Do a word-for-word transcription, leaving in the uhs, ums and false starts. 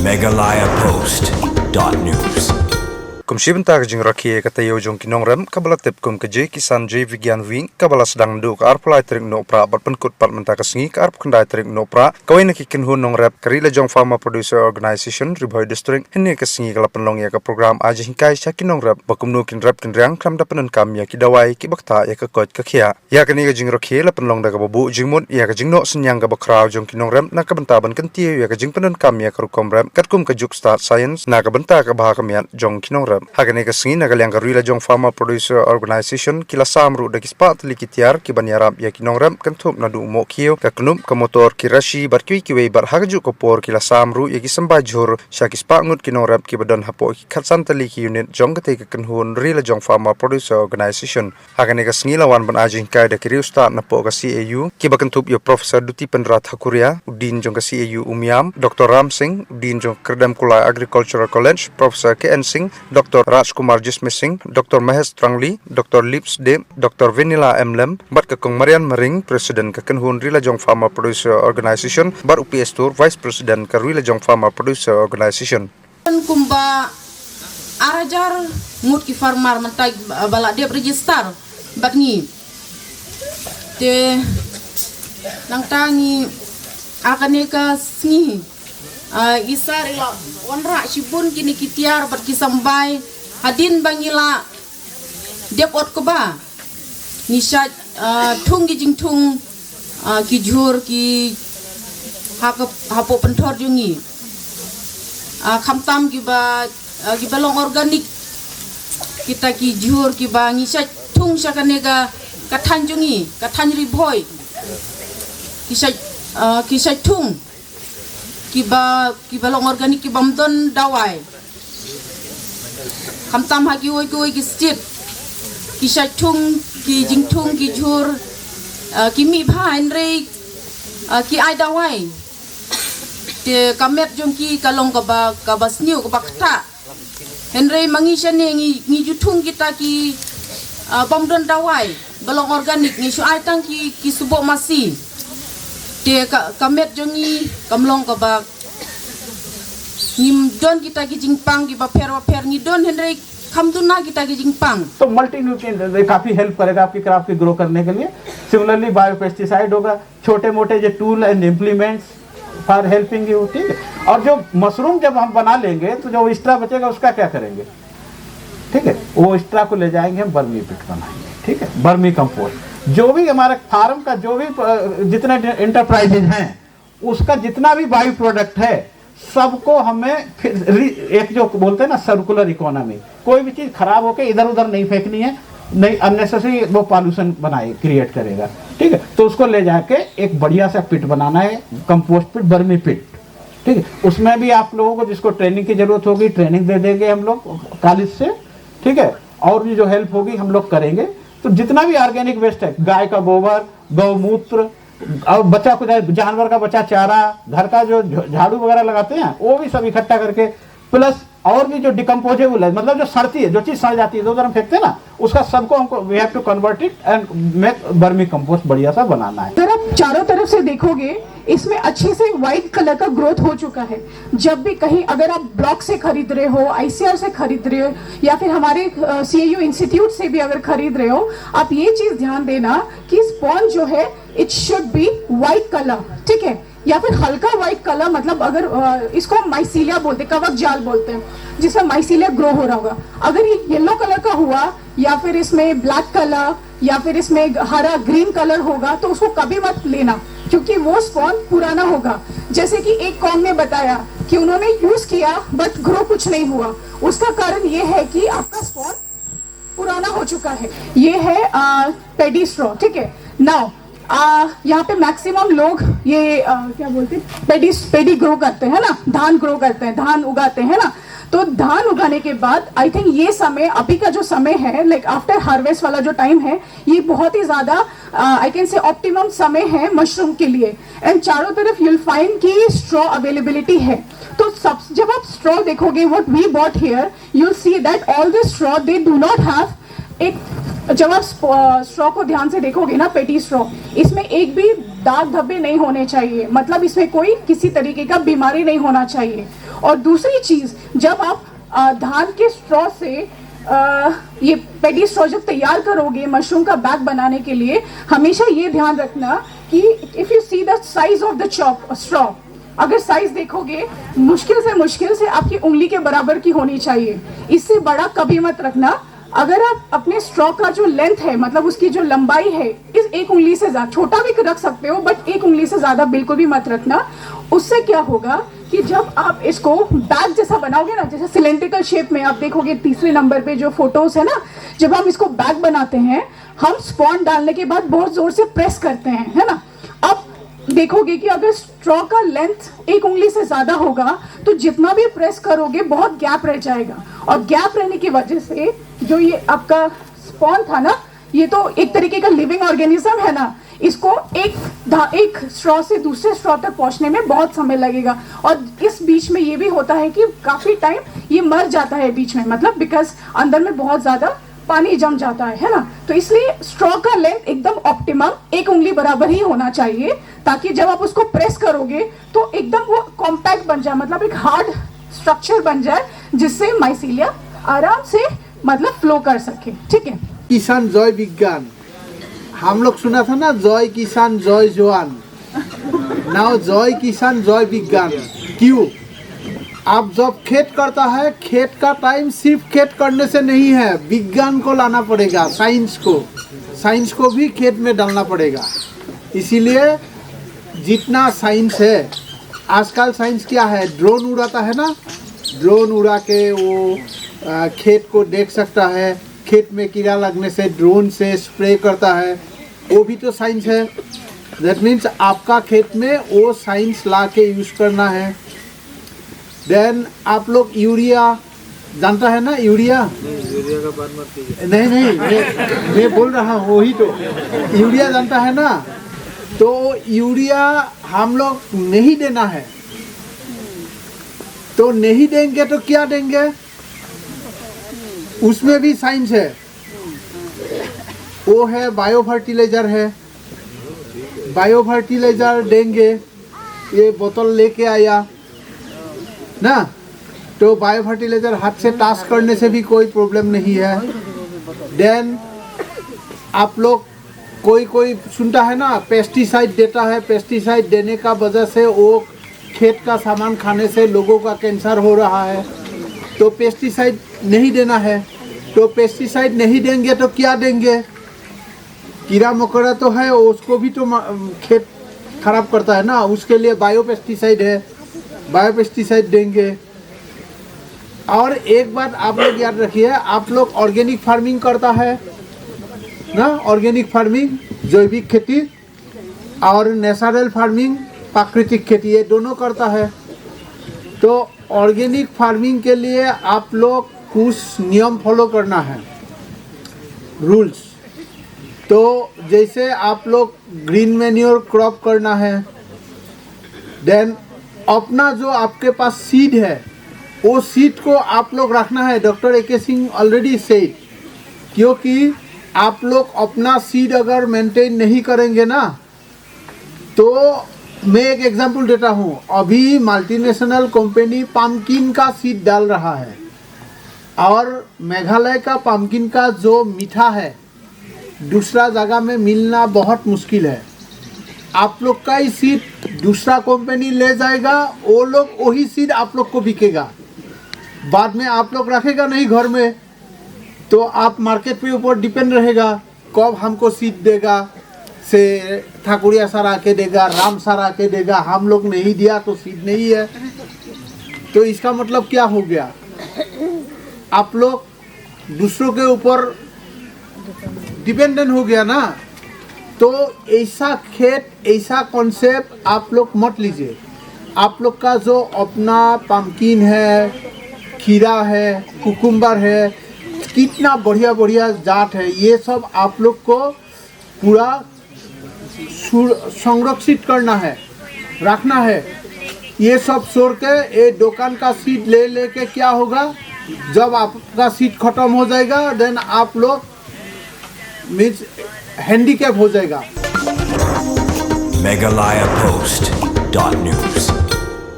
Meghalaya Post dot news. Kum shi bynta ka jingrakhe ka taïew jong ki nongrep kaba la tip kum ka Jai Kisan Jai Vigyan Week kaba la sdang naduh ka arphew lai tarik Nohprah bad pynkut pat mynta ka sngi ka arphew khyndai tarik Nohprah, kawei na ki kynhun nongrep ka Ri Lajong Farmer Producer Organization, Ri Bhoi District, hynne ka sngi ka la pynlong ïa ka program ai jinghikai sha ki nongrep ba kumno kin rep kin riang khlem da pyndonkam ïa ki dawai kiba ktah ïa ka koit ka khiah. Ïa kane ka jingrakhe la pynlong da kaba buh jingmut ïa ka jingnoh synñiang kaba khraw jong ki nongrep na ka bynta ban kyntiew ïa ka jingpyndonkam ïa ka rukom rep katkum ka juk stad science na ka bynta ka bha ka miat jong ki nongrep. Ha kane ka sngi na ka liang ka Ri Lajong Farmer Producer Organization ki la sam ruh da ki spah tylli ki tiar kiban ïarap ïa ki nongrep, kynthup naduh mohkhiew, ka knup, ka motor, ki rashi bad kiwei kiwei, bad ha kajuh ka por ki la sam ruh ïa ki symbai jhur sha ki spah ngut ki nongrep kiba don hapoh ki khatsan tylli ki unit jong katei ka kynhun Ri Lajong Farmer Producer Organization. Ha kane ka sngi la wan ban ai jinghikai da ki riewstad napoh ka C A U, kiba kynthup ïa u Professor Dutipendra Thakuria, u Dean jong ka C A U Umiam, Doctor Ram Singh, u Dean jong ka Kyrdemkulai Agricultural College, Professor K N Singh, Doctor Rajkumar Jisme Singh, Doctor Mahesh Trangli, Doctor Lips Deb, Doctor Vanilla M Lem, bad ka Kong Marian Maring, President ka kynhun Ri Lajong Farmer Producer Organization, bad u P S Tur, Vice President ka Ri Lajong Farmer Producer Organization. Kumba ar hajar ngut ki farmer mynta ba la dep register bad ngi. Te nangta ngi ha kane ka sngi, ah, i Sir i la wanrah shibun kine ki tiar bad ki symbai hadien ba ngi la dep ot kba. Ngi shait, ah, thung ki jingthung, ah, ki jhur ki ha ka, hapoh pynthor jong ngi. Ah, khamtam kiba, ah, kiba long organic. Kita ki jhur kiba ngi shait thung sha kane ka, ka thaiñ jong ngi, ka thaiñ Ri Bhoi. Ki shait, ah, ki shait thung kiba, kiba long organic, kibym don dawai. Khamtam ha kiwei kiwei ki state ki shait thung ki jingthung ki jhur, ah, ki mih bha hynrei, ah, ki ai dawai. Te ka met jong ki ka long kaba, kaba sniew, kaba ktah. Hynrei ma ngi shane ngi, ngi ju thung kita ki, ah, bym don dawai, ba long organic, ngi shu ai tang ki, ki suboh masi. Te ka, ka met jong ngi kam long kaba, ngim don kita ki jingpang kiba pher ba pher, ngi don hynrei kham duna kita ki jingpang. तो मल्टी न्यूट्रिएंट काफ़ी हेल्प करेगा आपकी क्रॉप की ग्रो करने के लिए। सिमिलरली बायो पेस्टिसाइड होगा, छोटे मोटे जो टूल एंड इम्प्लीमेंट्स फॉर हेल्पिंग यू, ठीक है। और जो मशरूम जब हम बना लेंगे तो जो एक्स्ट्रा बचेगा उसका क्या करेंगे? ठीक है, वो एक्स्ट्रा को ले जाएंगे हम बर्मी पिट बनाएंगे, ठीक है, बर्मी कंपोस्ट। जो भी हमारे फार्म का जो भी, अ, जितने एंटरप्राइजेज हैं, उसका जितना भी बाई प्रोडक्ट है, सबको हमें फिर री-, एक जो बोलते हैं ना सर्कुलर इकोनॉमी, कोई भी चीज़ खराब होके इधर उधर नहीं फेंकनी है, नहीं अननेसेसरी वो पॉल्यूशन बनाए, क्रिएट करेगा, ठीक है। तो उसको ले जाके एक बढ़िया सा पिट बनाना है, कंपोस्ट पिट, बर्मी पिट, ठीक है। उसमें भी आप लोगों को जिसको ट्रेनिंग की ज़रूरत होगी, ट्रेनिंग दे देंगे हम लोग कॉलेज से, ठीक है। और भी जो हेल्प होगी हम लोग करेंगे। तो जितना भी ऑर्गेनिक वेस्ट है, गाय का गोबर, गौमूत्र, और बचा कुछ जानवर का बचा चारा, घर का जो झ-, झाड़ू वगैरह लगाते हैं, वो भी सब इकट्ठा करके, प्लस और भी जो डिकम्पोजेबल है, मतलब जो सड़ती है, जो चीज़ सड़ जाती है, इधर उधर हम फेंकते हैं ना, उसका सबको हमको, we have to convert it and make vermi compost बढ़िया सा बनाना है। अगर आप चारों तरफ से देखोगे, इसमें अच्छे से वाइट कलर का ग्रोथ हो चुका है। जब भी कहीं अगर आप ब्लॉक से खरीद रहे हो, आईसीआर से खरीद रहे हो, या फिर हमारे सीएयू इंस्टीट्यूट से भी अगर खरीद रहे हो, आप ये चीज ध्यान देना कि स्पॉन्ज जो है, इट शुड बी वाइट कलर, ठीक है, या फिर हल्का वाइट कलर, मतलब अगर, अ, इसको हम माइसीलिया बोलते हैं, कवक जाल बोलते हैं, जिसमें माइसीलिया ग्रो हो रहा होगा। अगर ये येलो कलर का हुआ या फिर इसमें ब्लैक कलर या फिर इसमें हरा ग्रीन कलर होगा, तो उसको कभी मत लेना, क्योंकि वो स्पॉन्ज पुराना होगा। जैसे कि एक कॉन्ग ने बताया कि उन्होंने यूज किया, बट ग्रो कुछ नहीं हुआ। उसका कारण ये है कि आपका स्पॉन्ज पुराना हो चुका है। ये है पेडी स्ट्रॉ, ठीक है। नाउ, आ, यहाँ पे मैक्सिमम लोग ये, आ, क्या बोलते हैं, पेडी, पेडी ग्रो करते हैं ना, धान ग्रो करते हैं, धान उगाते हैं ना। तो धान उगाने के बाद, आई थिंक, ये समय, अभी का जो समय है, लाइक, आफ्टर हार्वेस्ट वाला जो टाइम है, ये बहुत ही ज्यादा, आई कैन से, ऑप्टिमम समय है मशरूम के लिए। एंड चारों तरफ यू विल फाइंड कि स्ट्रॉ अवेलेबिलिटी है। तो सब, जब आप स्ट्रॉ देखोगे, what we bought here, you'll see that all the straw, they do not have, एक, जब आप स्ट्रॉ को ध्यान से देखोगे ना, पेडी स्ट्रॉ, इसमें एक भी दाग धब्बे नहीं होने चाहिए, मतलब इसमें कोई किसी तरीके का बीमारी नहीं होना चाहिए। और दूसरी चीज, जब आप अ, धान के स्ट्रॉ से अ, ये पेडी स्ट्रॉ जब तैयार करोगे मशरूम का बैग बनाने के लिए, हमेशा ये ध्यान रखना कि if you see the size of the chop straw, अगर साइज देखोगे, मुश्किल से मुश्किल से आपकी उंगली के बराबर की होनी चाहिए। इससे बड़ा कभी मत रखना। अगर आप अपने स्ट्रॉ का जो लेंथ है, मतलब उसकी जो लंबाई है, इस एक उंगली से ज्यादा, छोटा भी रख सकते हो, बट एक उंगली से ज्यादा बिल्कुल भी मत रखना। उससे क्या होगा कि जब आप इसको बैग जैसा बनाओगे ना, जैसे सिलेंड्रिकल शेप में, आप देखोगे तीसरे नंबर पे जो फोटोज है ना, जब हम इसको बैग बनाते हैं, हम स्पॉन डालने के बाद बहुत जोर से प्रेस करते हैं, है ना। अब देखोगे कि अगर स्ट्रॉ का लेंथ एक उंगली से ज्यादा होगा, तो जितना भी प्रेस करोगे, बहुत गैप रह जाएगा, और गैप रहने की वजह से जो ये आपका स्पॉन था ना, ये तो एक तरीके का लिविंग ऑर्गेनिज्म है ना, इसको एक धा एक स्ट्रॉ से दूसरे स्ट्रॉ तक पहुंचने में बहुत समय लगेगा। और इस बीच में ये भी होता है कि काफी टाइम ये मर जाता है बीच में, मतलब बिकॉज अंदर में बहुत ज्यादा पानी जम जाता है, है ना। तो इसलिए स्ट्रॉ का लेंथ एकदम ऑप्टिमम एक उंगली बराबर ही होना चाहिए, ताकि जब आप उसको प्रेस करोगे तो एकदम वो कॉम्पैक्ट बन जाए, मतलब एक हार्ड स्ट्रक्चर बन जाए, जिससे माइसीलिया आराम से, मतलब फ्लो कर सके। ठीक है। किसान जय विज्ञान। हम लोग सुना था ना, जय किसान जय जवान। नाउ जय किसान जय विज्ञान। क्यों? आप जब खेत करता है, खेत का टाइम सिर्फ खेत करने से नहीं है, विज्ञान को लाना पड़ेगा, साइंस को। साइंस को भी खेत में डालना पड़ेगा। इसीलिए जितना साइंस है, आजकल साइंस क्या है, ड्रोन उड़ाता है ना, ड्रोन उड़ा के वो अ, खेत को देख सकता है, खेत में कीड़ा लगने से ड्रोन से स्प्रे करता है, वो भी तो साइंस है। दैट मीन्स आपका खेत में वो साइंस ला के यूज करना है। देन आप लोग यूरिया जानता है ना, यूरिया? नहीं, यूरिया का बात मत कीजिए। नहीं नहीं, मैं, मैं बोल रहा हूँ वही तो। यूरिया जानता है ना, तो यूरिया हम लोग नहीं देना है। तो नहीं देंगे तो क्या देंगे? उसमें भी साइंस है। वो है, बायो फर्टिलाइजर है, बायो फर्टिलाइजर देंगे। ये बोतल लेके आया ना, तो बायो फर्टिलाइजर हाथ से टच करने से भी कोई प्रॉब्लम नहीं है। देन आप लोग, कोई कोई सुनता है ना, पेस्टिसाइड देता है, पेस्टिसाइड देने का वजह से वो खेत का सामान खाने से लोगों का कैंसर हो रहा है। तो पेस्टिसाइड नहीं देना है। तो पेस्टिसाइड नहीं देंगे तो क्या देंगे? कीड़ा मकोड़ा तो है, उसको भी तो मा- खेत खराब करता है ना, उसके लिए बायो पेस्टिसाइड है, बायो पेस्टिसाइड देंगे। और एक बात आप लोग याद रखिए, आप लोग ऑर्गेनिक फार्मिंग करता है ना, ऑर्गेनिक फार्मिंग, जैविक खेती, और नेचुरल फार्मिंग, प्राकृतिक खेती, ये दोनों करता है। तो ऑर्गेनिक फार्मिंग के लिए आप लोग कुछ नियम फॉलो करना है, रूल्स। तो जैसे आप लोग ग्रीन मैन्योर क्रॉप करना है, देन अपना जो आपके पास सीड है, वो सीड को आप लोग रखना है। डॉक्टर एके सिंह ऑलरेडी सेड, क्योंकि आप लोग अपना सीड अगर मेंटेन नहीं करेंगे ना, तो मैं एक एग्जांपल देता हूँ। अभी मल्टीनेशनल कंपनी पम्पकिन का सीड डाल रहा है, और मेघालय का पम्पकिन का जो मीठा है, दूसरा जगह में मिलना बहुत मुश्किल है। आप लोग का ही सीड दूसरा कंपनी ले जाएगा, वो लोग वही सीड आप लोग को बिकेगा। बाद में आप लोग रखेगा नहीं घर में, तो आप मार्केट पे ऊपर डिपेंड रहेगा, कब हमको सीड देगा, से ठाकुरिया सर आके देगा, राम सर आके देगा, हम लोग नहीं दिया तो सीड नहीं है। तो इसका मतलब क्या हो गया? आप लोग दूसरों के ऊपर डिपेंडेंट हो गया ना। तो ऐसा खेत, ऐसा कॉन्सेप्ट आप लोग मत लीजिए। आप लोग का जो अपना पम्पकिन है, खीरा है, कुकुम्बर है, कितना बढ़िया बढ़िया जात है, ये सब आप लोग को पूरा सुर- संरक्षित करना है, रखना है। ये सब छोड़ के ये दुकान का सीट ले लेके क्या होगा? जब आपका सीट खत्म हो जाएगा, देन आप लोग मीन्स हैंडीकैप हो जाएगा। Meghalaya Post dot news.